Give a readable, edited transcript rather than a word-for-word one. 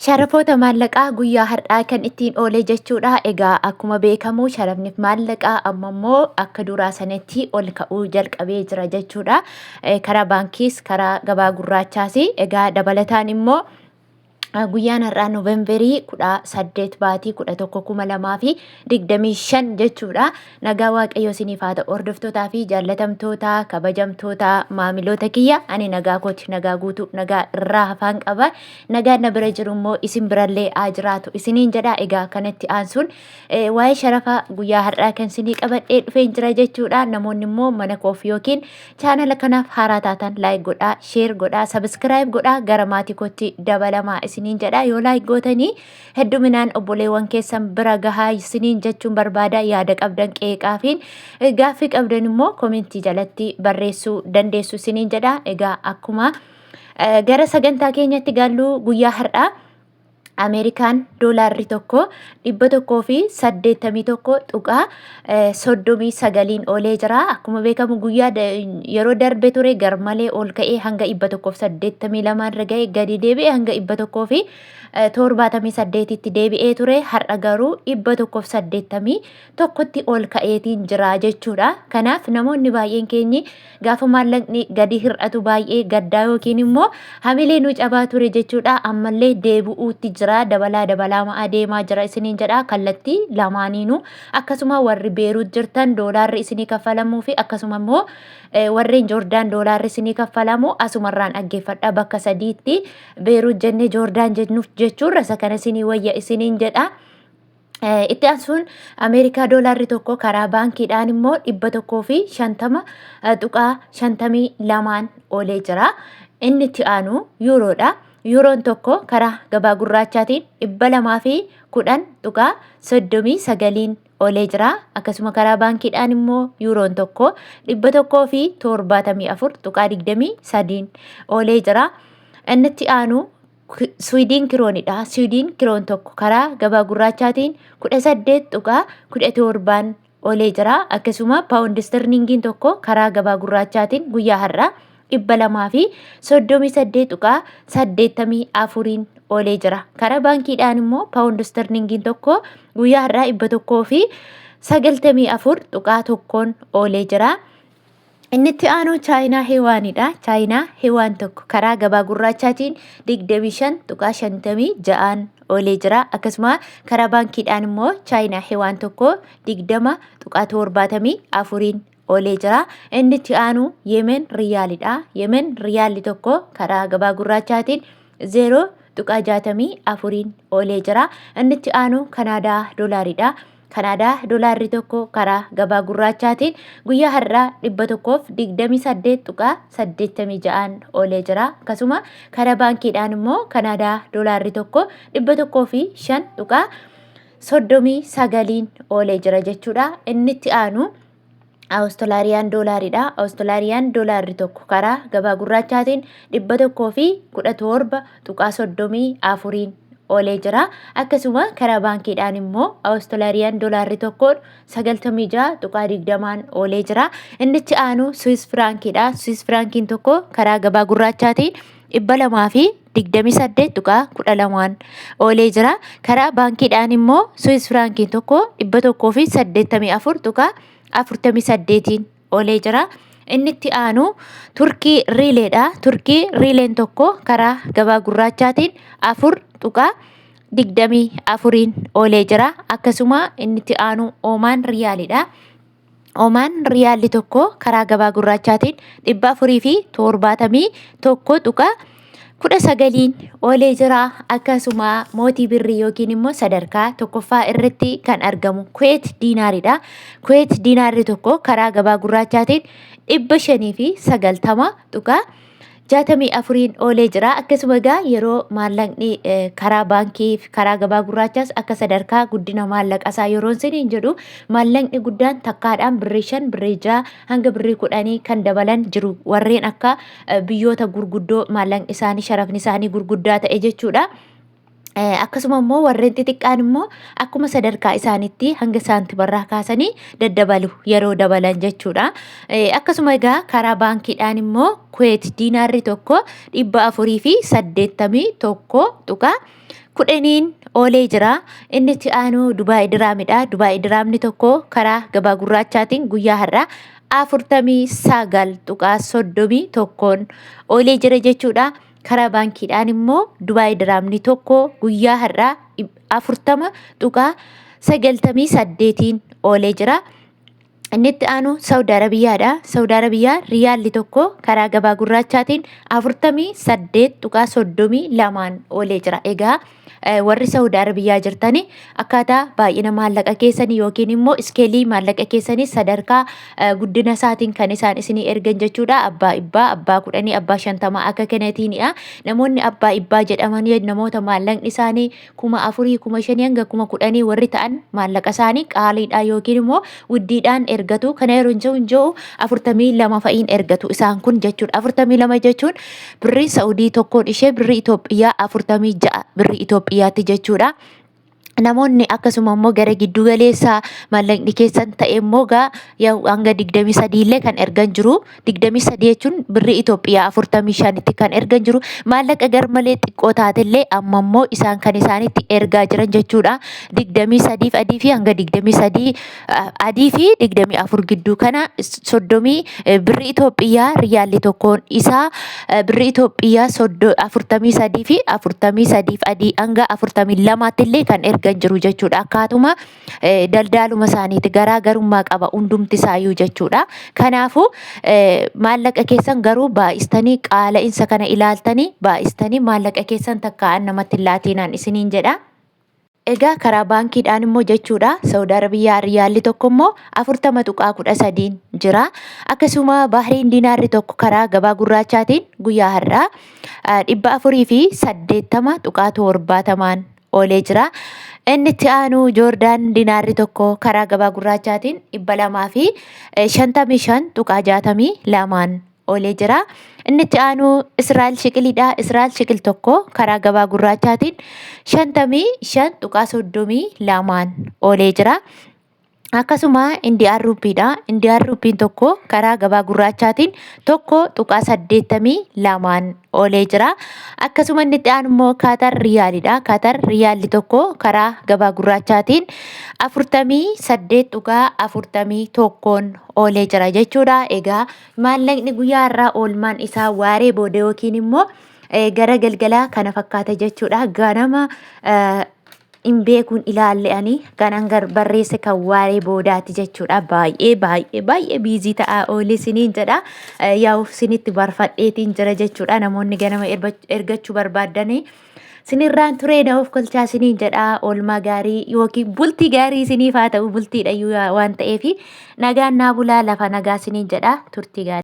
Sharafoota maallaqaa guyyaa har'aa kan ittiin oole jechuudha. Egaa akkuma beekamu sharafni maallaqaa amma immoo akka duraa sanatti ol ka'uu jalqabee jira jechuudha. Karaa baankiis karaa gabaa gurraachaas. Egaa dabalataan immoo guyyaan har'aa Noovemberii 18 baatii 11 2025 jechuudha. Nagaa Waaqayyoo isiniif haa ta'u. Hordoftootaa fi jaallatamtoota, kabajamtoota, maamiloota kiyya ani nagaa kooti, nagaa guutuu, nagaa irraa hafaan qaba. Nagaan na bira jiru immoo isin birallee haa jiraatu isiniin jedha. Egaa kanatti aansuun waa'ee sharafa guyyaa har'aa kan isinii qabadhee dhufeen jira jechuudha. Namoonni immoo mana koof yookiin chaanala kanaaf haaraa taatan laayik godhaa, sheer godhaa, sabiskiraayib godhaa gara maatii kootti dabalamaa isiniin jedha. Yoo laayik gootanii hedduminaan obboleewwan keessan bira gahaa isiniin jechuun barbaada. Yaada qabdan qeeqaafiin gaaffii qabdan immoo komentii jalatti barreessuu dandeessu isiniin jedha. Egaa akkuma gara sagantaa keenyatti gallu guyyaa har'aa Ameerikaan doolaarri tokko 181.39n oolee jira. Akkuma beekamu guyyaa yeroo darbe ture garmalee ol ka'ee hanga 182 irra ga'e gadi deebi'e hanga 178tti deebi'ee ture. Har'a garuu 181tti ol ka'eetiin jira jechuudha. Kanaaf namoonni baay'een keenyi gaafa maallaqni gadi hir'atu baay'ee gaddaa yookiin immoo hamilee nu cabaa ture jechuudha. Ammallee deebi'uutti jira, dabalaa dabalaa ma'a deemaa jira isiniin jedha kallattii lamaaniinuu. Akkasuma warri Beeruut jirtan doolaarri isinii kaffalamuu fi akkasuma immoo warreen Joordaan doolaarri isinii kaffalamu asumarraan dhaggeeffadha bakka sadiitti Beeruut jennee Joordaan jennuuf jechuurra isa kana isinii wayya isiniin jedha. Itti aansuun Ameerikaa doolaarri tokko karaa baankiidhaan immoo 150.52n oolee jira. Inni itti aanu yuuroodha. Yuuroon tokko karaa gabaa gurraachaatiin 210.39n oolee jira. Akkasuma karaa baankiidhaan immoo yuuroon tokko 174.23n oolee jira. Inni itti aanu Swiidiin kiroonidha. Swiidiin kiroon tokko karaa gabaa gurraachaatiin 18.17n oolee jira. Akkasuma paawundi istarliingiin tokko karaa gabaa gurraachaatiin guyyaa har'aa 238.84n oolee jira. Karaa baankiidhaan immoo paawundi istarliingiin tokko guyyaa har'aa 194.1n oolee jira. Inni itti aanu Chaayinaa Hewaanidha. Chaayinaa Hewaan tokko karaa gabaa gurraachaatiin 25.56n oolee jira. Akkasuma karaa baankiidhaan immoo Chaayinaa Hewaan tokko 20.74n oolee jira. Inni itti aanu Yemen Riyaalidha. Yemen Riyaalli tokko karaa gabaa gurraachaatiin 0.64n oolee jira. Inni itti aanu Kanaadaa Doolaaridha. Kanaadaa doolaarri tokko karaa gabaa gurraachaatiin guyyaa har'aa 128.86n oolee jira. Akkasuma karaa baankiidhaan immoo Kanaadaa doolaarri tokko 105.39n oolee jira jechuudha. Inni itti aanu Awustiraariyaan doolaaridha. Awustiraariyaan doolaarri tokko karaa gabaa gurraachaatiin 117.34n oolee jira. Akkasuma karaa baankiidhaan immoo Awustiraariyaan doolaarri tokko 96.20n oolee jira. Inni itti aanu Swiss firaankiidha. Swiss firaankiin tokko karaa gabaa gurraachaatiin 228.12n oolee jira. Karaa baankiidhaan immoo Swiss firaankiin tokko 184.48n oolee jira. Inni itti aanu Turkii riileedha. Turkii riileen tokko karaa gabaa gurraachaatiin 4.24n oolee jira. Akkasuma inni itti aanu Oomaan riyaalidha. Omaan riyaalli tokko karaa gabaa gurraachaatiin 471.19n oolee jira. Akkasuma mootii birrii yookiin immoo sadarkaa tokkoffaa irratti kan argamu Kuweet diinaaridha. Kuweet diinaarri tokko karaa gabaa gurraachaatiin 590.64n oolee jira. Akkasuma egaa yeroo maallaqni karaa baankii fi karaa gabaa gurraachaas akka sadarkaa guddina maallaqa isaa yeroo isiniin jedhu maallaqni guddaan takkaadhaan birrii 5, birrii 6 hanga birrii 10 kan dabalan jiru warreen akka biyyoota gurguddoo maallaqni isaanii sharafni isaanii gurguddaa ta'e jechuudha. Akkasuma immoo warreen xixiqqaan immoo akkuma sadarkaa isaaniitti hanga saantimarraa kaasanii daddabalu yeroo dabalan jechuudha. Akkasuma egaa karaa baankiidhaan immoo Kuweet diinaarri tokko 481.10n oolee jira. Inni itti aanu Dubaay diraamidha. Dubaay diraamni tokko karaa gabaa gurraachaatiin guyyaa har'aa 49.31n oolee jira jechuudha. Karaa baankiidhaan immoo Dubaay diraamni tokko guyyaa har'aa 40.98n oolee jira. Inni itti aanu Saawud Arabiyaadha. Saawud Arabiyaa riyaalli tokko karaa gabaa gurraachaatiin 48.32n oolee jira. Egaa warri Saawud Arabiyaa jirtani akkaataa baay'ina maallaqa keessanii yookiin immoo iskeelii maallaqa keessanii sadarkaa guddina isaatiin kan isaan isinii ergan jechuudha. Abbaa ibbaa, abbaa kudhanii, abbaa shantamaa akka kanatiinidha. Namoonni abbaa ibbaa jedhaman namoota maallaqni isaanii 4,000, 5,000 hanga 10,000 warri ta'an maallaqa isaanii qaaliidha yookiin immoo wuddiidhaan ergatu. Kana yeroo hin jiru 42 fa'iin ergatu isaan kun jechuudha. 42 jechuun birrii Sa'udii tokkoon ishee birrii Itoophiyaa 46 birrii Itoophiyaatti jechuudha. Namoonni akkasuma immoo gara giddu galeessaa maallaqni keessan ta'e immoo gaa hanga 23 illee kan ergan jiru. 23 jechuun birrii Itoophiyaa 45tti kan ergan jiru. Maallaqa garmalee xiqqoo taatellee amma immoo isaan kan isaanitti ergaa jiran jechuudha. 23 adii fi hanga 23 adii fi 24 gidduu kana soddomii birrii Itoophiyaa riyaalli tokkoon isaa birrii Itoophiyaa 43 fi 43 adii hanga 42tti illee kan ergan jiru jechuudha. Akkaatuma daldaaluma isaaniiti garaa garummaa qaba hundumti isaayyuu jechuudha. Kanaafuu maallaqa keessan garuu baay'istanii qaala'insa kana ilaaltanii baay'istanii maallaqa keessan takkaa'an namatti hin laatiinaan isiniin jedha. Egaa karaa baankiidhaan immoo jechuudha Saudi Arabiyaa riyaalli tokko immoo 40.13 jira. Akkasuma Bahriin diinaarri tokko karaa gabaa gurraachaatiin guyyaa har'aa 480.70n oolee jira. Inni itti aanu Joordaan diinaarri tokko karaa gabaa gurraachaatiin 255.62n oolee jira. Inni itti aanu Israa'el shiqiliidha. Israa'el shiqil tokko karaa gabaa gurraachaatiin 55.32n oolee jira. Akkasuma Indiyaan ruupiidha. Indiyaan ruupiin tokko karaa gabaa gurraachaatiin 1.82n oolee jira. Akkasuma inni itti aanu immoo Kaatar riyaalidha. Kaatar riyaalli tokko karaa gabaa gurraachaatiin 48.41n oolee jira jechuudha. Egaa maallaqni guyyaa har'aa oolmaan isaa waaree booda yookiin immoo gara galgalaa kana fakkaata jechuudha. Ganama hin beekuun ilaalle ani kanan barreesse kan waaree boodaati jechuudha. Baay'ee baay'ee baay'ee biizii ta'aa oole siniin jedha. Yaa'u sinitti barfadheetiin jira jechuudha. Namoonni ganama ergachuu barbaaddanii sinirraan turee na of kolchaa siniin jedha. Oolmaa gaarii yookiin bultii gaarii siniif haa ta'u bultiidha iyyuu waan ta'eef nagaan naa bulaa lafa nagaa siniin jedha turtii gaarii.